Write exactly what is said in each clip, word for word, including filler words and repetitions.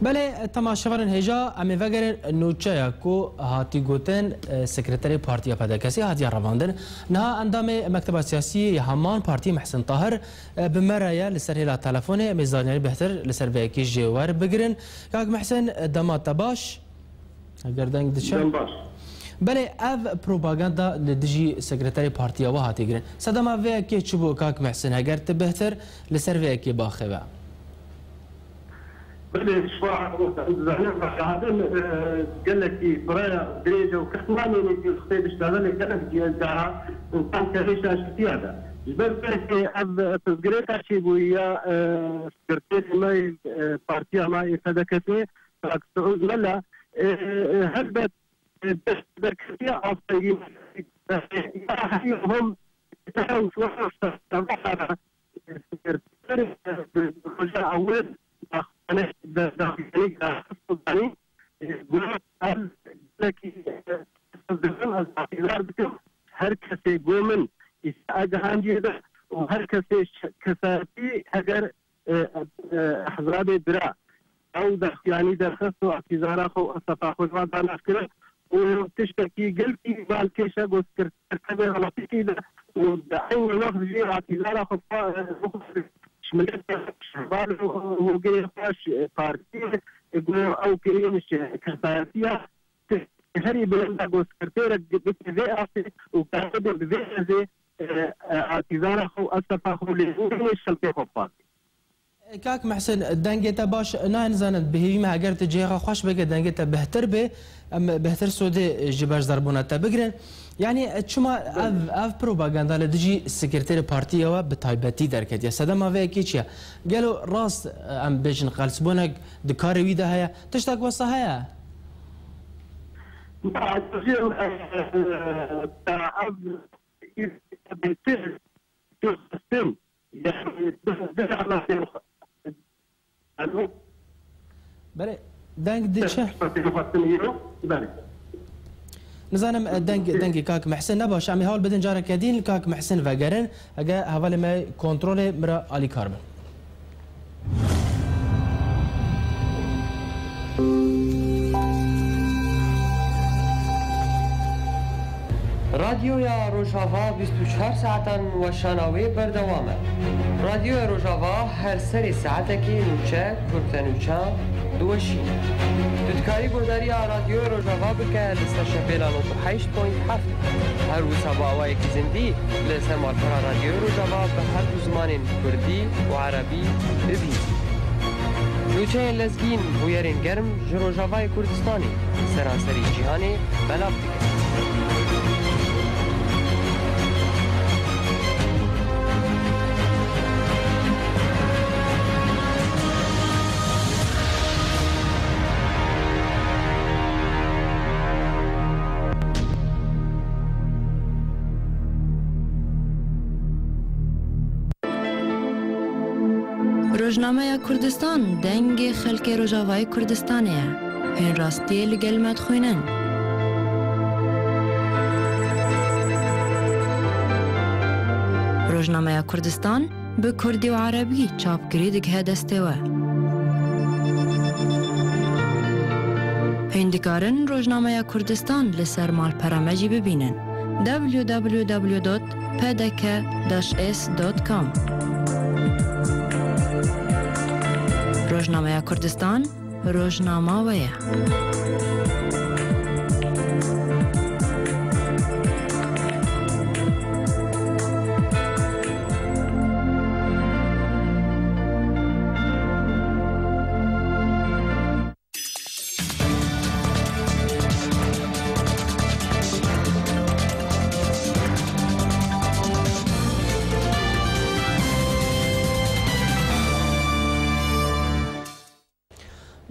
Belê, temaşevanên hêja, em ê vegerin nûçeya ku hatî gotin, e, sekreterê Partiya P D K'ê hatiye revandin. Niha endamê Mekteba Siyasî ya heman partî Mehsin Tahir, e, bi me re ye li ser hêla telefonê. Em ê zanînarî bêhtir li ser vê yekê jê werbigirin. Kak Mehsin, e, dema te baş. Eger deng diçe. Dem baş. Belê, ev propaganda li dijî sekreterê partiya we hatiye kirin. Sedema vê yekê çi bû, Kak Mehsin? Heger tu bêhtir li ser vê yekê biaxive. Belê, ji bo dizanin, raşadin, e, gelekî firaya dirêj e û kes namênê ku xwê diştexile gelek cihê daha insan kevê şaşitiya de. Ji ber vê yekê ev pirsgirêka çêbûyî ya, e, sekreterê me yê, e, partiya me yê P D K'ê, Kak Siûd Mela, e, e, helbet, e, dest derketiya astengî ya hemî hom roja ewil daxuyanî daxuyanî gelekî ez îdîar dikim, her kesê go min îsa gihandiye de û her kesê ş-, kesayetî heger e, e, ehzabê bira ew daxuyanî derxist û atîzara xwe û esefa xwe ji wan danav kirin û tiştekî gelkî balkêş e, ku sekreterê welatîkî de û di eynî wext jî atîzara xwe pa-, e, ji milet re, ji heval û hogirê xwe, ji partiyê, e, ku ew kirîn ji kesayetiya herî bilind e, ku sekreterek bike vê astê û karibe bi vê hêzê, e, e, atîzara xwe û esefa xwe lê bûrînê şiltê xwe bixwazî. Kak Mehsin, dengê te baş nayê, nizanim, bi hêvî me heger tu cihê xwe xweş bike, dengê te bêhtir bê, em bêhtir sodê ji beşdarbûna te bigirin. Yanî çima ev, ev propaganda li dijî sekreterê partiya we bi taybetî derketiye? Sedema vê yekê çi ye? Gelo rast, em bêjin, qelsbûnek di karê wî de heye? Tiştek wesa heye? Ma ez dibêjim, e, e, e, ev bêtir tu xistin, yani, bir, bir Allah'ın. Alo? Belê, deng diçe. Belê. Nizanim, e, deng, dengê Kak Mehsin ne baş e. Em ê hewl bidin careke din Kak Mehsin vegerin. Hege hevalê me kontrolê min re alîkar bin. Radyoya Rojava bîst û çar saetan weşana wê berdewam e. Radyoya Rojava her serê saetekê nûçe, kurtenûçe diweşîne. Tu dikarî guhdariya Radyoya Rojava bike li ser şepêla nod û heşt point heft. Her wisa bi awayekî zindî li ser malpera Radyoya Rojava bi her du zimanên kurdî û erebî bibînî. Nûçeyên lezgîn bûyerên germ ji Rojavayê Kurdistanê seranserî cîhanê belav dikin. Rojnameya Kurdistan dengê xelkê Rojavayê Kurdistanê ye. Hûn rastiyê li gel me dixwînin. Rojnameya Kurdistan bi kurdî û erebî çapgirî digihe destê we. Hûn dikarin Rojnameya Kurdistan li ser malpera me jî bibînin. W W W dot P D K dash S dot com. Rojnameya Kurdistan, rojnama we ye.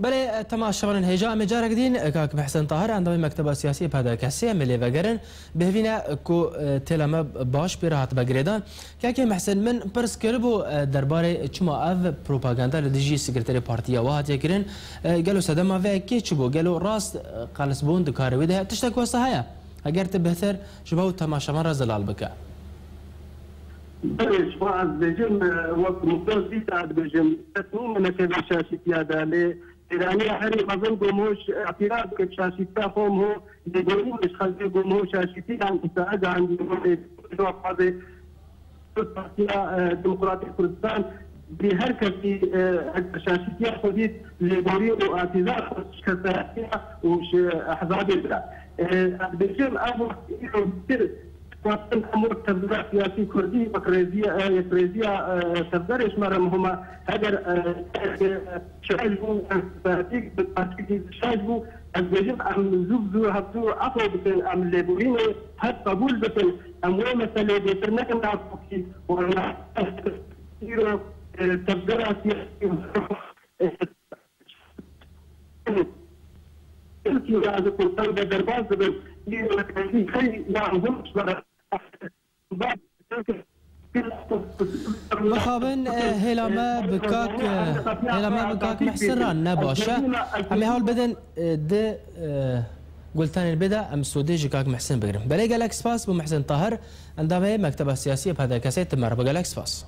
Belê, temaşevanên hêja, em ê carek din, e, Kak Mehsen Tahir, endamê Mekteba Siyasî P D K'ê, em ê lê vegerin. Bi hêvî ne ku, e, têla me baş pê re hatibe girêdan. Kekê Mehsen, min pirs kiribû, e, derbarê çima ev propaganda li dijî sekreterê partiya we hatiye kirin. E, gelo sedema vê yekê çi bû? Gelo rast, e, qelsbûn di karê wê de heye? Tiştek wesa heye? Heger tu bêhtir ji bo temaşevan re zelal bike. Belê, ji bo ez dibêjim, e, wek Mukdar Zîta dibêjim, kes nîne nekeve şaşîtiya de, lê Îraniya herî mezin ku ho îtîraz dike şaşîtiya xwe ho lêborîn ji xelkê ku ho şaşîtiyan îsa'e gihandî ho lêborîn xwazê Partiya e, Demokratîk Kurdistan bi her kesî e, eger şaşîtiya xwe dît lêborîn û îtîza xwe ji kesayetiya û ji ehzabê bira. E, ez dibêjim ev wext îro pir Xwestin em wek tevgera siyasî kurdî, wek rêziya, e, yekrêziya, e, tevgerê ji me re muhim e. Heger, e, e, şaş bû, em partîk, bi partîkî şaş bû, ez bêjim, em zû bi zû hevdû efw bikin, em lêborînê hev qebûl bikin, em wê meselê bêtir nekin nav xwekî û em îro, e, tevgera siyasî, e, Tirkî ya ji kurdan de derbas dibin. Îro li tevî xey ya hûn ji me re Mixabin, e, hêla me bi kak, e, hêla me bi kak Mehsin re ne baş e. Em ê hewl bidin, e, di, e, gultenên bê de em sûdê ji kak Mehsin bigirin. Belê gelek spas bo Mehsin Tahir, endamê Mekteba Siyasî ya P D K S, ti me re bi gelek spas.